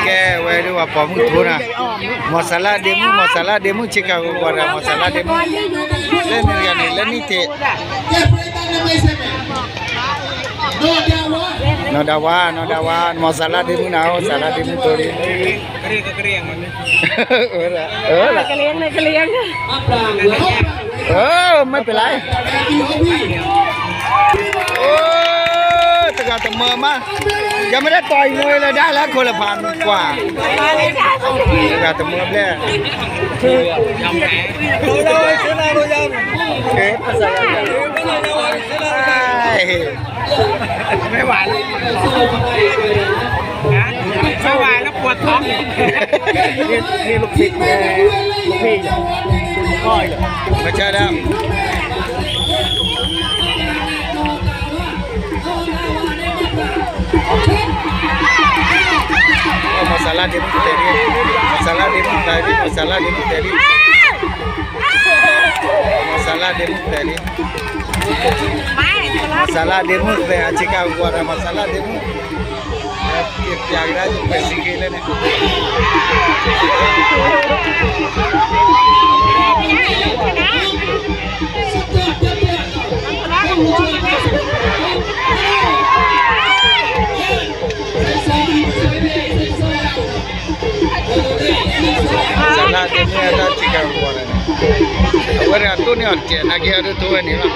ကဲ ဝဲဒၣ်ပှၤပိာ်မုၣ်ထိနၤ, မီၤစၤလါဒ့မုၣ် မီၤစၤလါဒ့မုၣ် ဆ့ကၤဂီၤဂီၤဒီး မီၤစၤလါဒ့မုၣ်, လၢန့ၣ်တဂၤန့ၣ် လၢနံၣ်ထံး, နီၢ်ဒၣ်ဝါ နီၢ်ဒၣ်ဝါ မီၤစၤလါဒ့မုၣ်နၤဧၢ စၤလါဒ့မုၣ်ထိလံ, မ့ၢ်ပလါ တဂၤတမၢမး, ယမ့ၢ်ဒၣ်တီၤအံၤမ့ၢ်လၢဒၣ်လၢခိၣ်လၢဖးမံၤကွၢ်, တဂၤတမၢဘျဲၣ်, မ့ၢ်ဝဲလၢ မ့ၢ်ဝဲလၢပှၤထီန့ၣ်, မ့ၢ်ဆၢဒၣ် မီၤစၤလါဒ့မုၣ်တဲလံ, မီၤစၤလါဒ့မုၣ်တဲလံ, မီၤစၤလါဒ့မုၣ်တဲလံ, မီၤစၤလါဒ့မုၣ်တဲလံ, မီၤစၤလါဒ့မုၣ်တဲ အဆ့ကၤဂီၤဒီး မီၤစၤလါဒ့မုၣ်, ပျးကဒါယပှဲၤစံးက့ၤလၢန့ၣ် စၤလါဒ့မုၣ်အတၢ်ဆ့ကၤဂီၤန့ၣ်, အဝဲတဂၤတိၢ်န့ၢ်အီၤတကဲး နာ်က့အဒိၣ်တိၢ်ဝဲန့ၣ်လီၤ.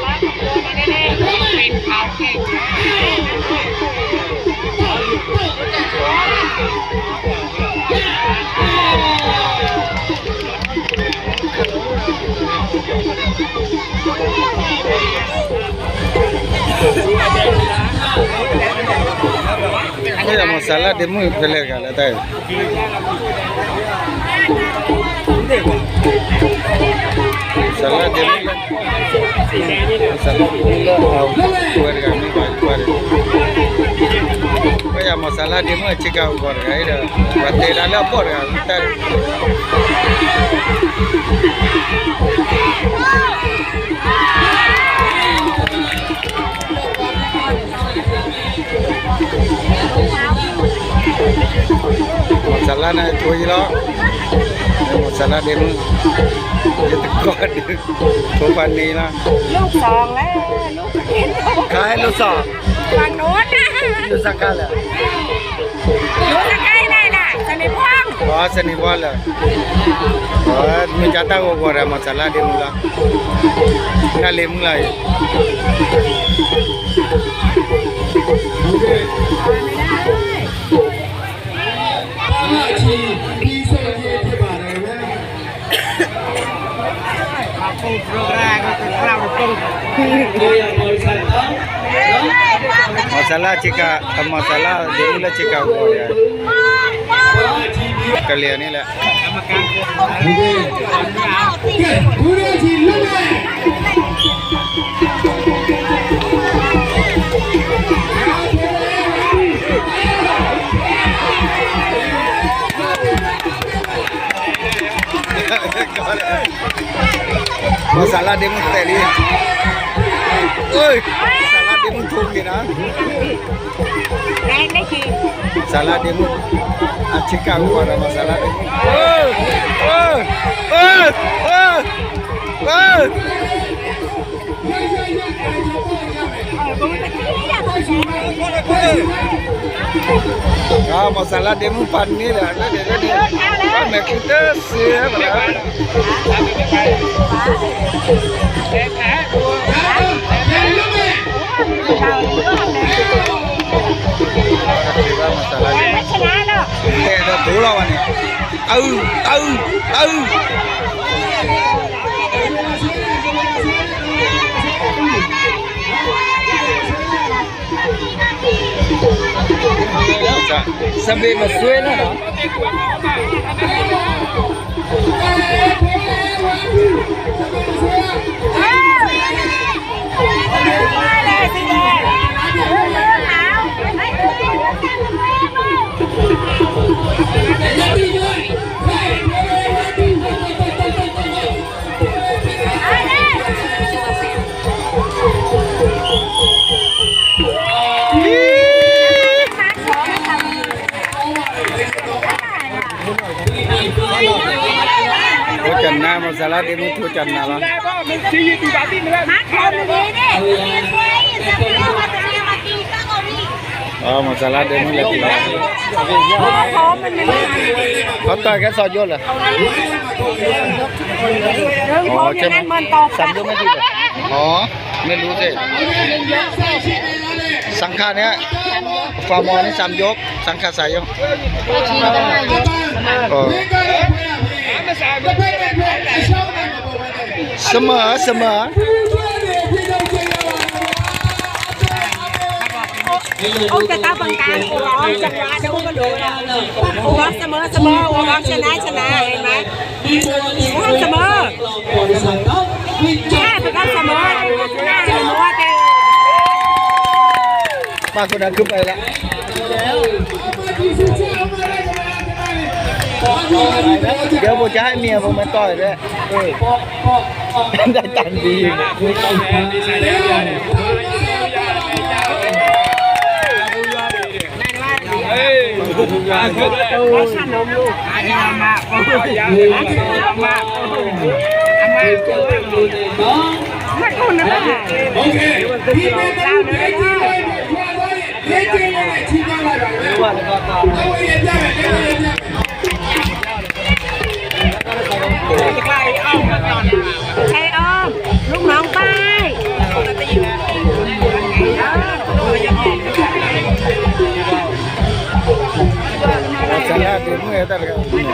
မီၤစၤလါဒ့မုၣ်ဖဲလဲၣ်တဂၤလၢတၢ်အံၤ, စၤလါဒ့မုၣ်လၢ စၤလါဒ့မုၣ်လၢအဝဲတဂၤမ့ၢ်ဘၣ်ကွၢ်ဒီး, မ့ၢ်ယၤမီၤစၤလါဒ့မုၣ်အဆ့ကၤဂီၤတဂၤအံၤဒီး ပှၤတဲဒၣ်လၢအဖှီၣ်တဂၤတၢ် မီၤစၤလါန့ၣ်ထိယံၤလီၤ, မီၤစၤလါဒ့မုၣ်, ယတကီၢ်ဒုး, ထိပှၤန့ၣ်လီၤ, ခါဟဲလိာ်စီၣ်, လိာ်စီၣ်ခါလဲၣ်, အီ စနေဘီလၢ, မ့ၢ်ကတၢ်ဂီၤဂီၤဒီး မီၤစၤလါဒ့မုၣ်လီၤ, နလ့မုၣ်လီၤအံၤ မီၤစၤလါဆ့ကၤ, မီၤစၤလါဒ့မုၣ်လၢဆ့ကၤဂီၤန့ၣ်, ကလံၤန့ၣ်လဲၣ်. မီၤစၤလါဒ့မုၣ်တဲလံ, မီၤစၤလါဒ့မုၣ်ထိက့ၤနၤ, မီၤစၤလါဒ့မုၣ်, အဆ့ကၤဝံၤဒီး မီၤစၤလါဒ့မုၣ်, မီၤစၤလါဒ့မုၣ်ပာ်န့ၢ်ဒီး လၢန့ၣ်လၢန့ၣ်, ဘၣ်မဲာ်ချံတစ့ဘၣ်လၢ မီၤစၤလါဒ့မုၣ်, တဲဒီးဒိလီၤဝဲန့ၣ်, အု, အု, အု. စဘ့ၣ်မၤစွဲန့ၣ်လီၤ. ထိကနါ မီၤစၢ်လါဒ့မုၣ် ထိကနါလီၤ. မီၤစၢ်လါဒ့မုၣ်လဲၤတုၤလီၤ. ခီတီၢ်ကဲစီၤယိၣ်လၢ စၢ်ယိၣ်မ့ၢ်ထံၣ်လၢ မ့ၢ်လူၤသ့ၣ် สังขารเนี่ย ความมองนี่สามยก สังขารสามยก เสมอ เสมอ โอ้ แต่ตาบังการ โอ้ จังหวะเดี๋ยวมันก็โดนอ่ะ โอ้ เสมอ เสมอ โอ้ ชนะ ชนะ เห็นไหม โอ้ เสมอ แค่เป็นการเสมอ ชนะ เสมอ ป้าคนนั้นขึ้นไปแล้ว เดี๋ยวผมจะให้เมียผมมาต่อยด้วย เออ ได้ตังค์ดี โอเค พี่ไม่ต้องเล่นที่เล่นเลย เล่นที่เล่นเลย ทีมงานอะไรแบบนี้ เอาไว้เย็นได้ เล่นไว้เย็นได้ ใครอ้อม ลูกน้องป้าย สาระเต็มเลย แต่ละคน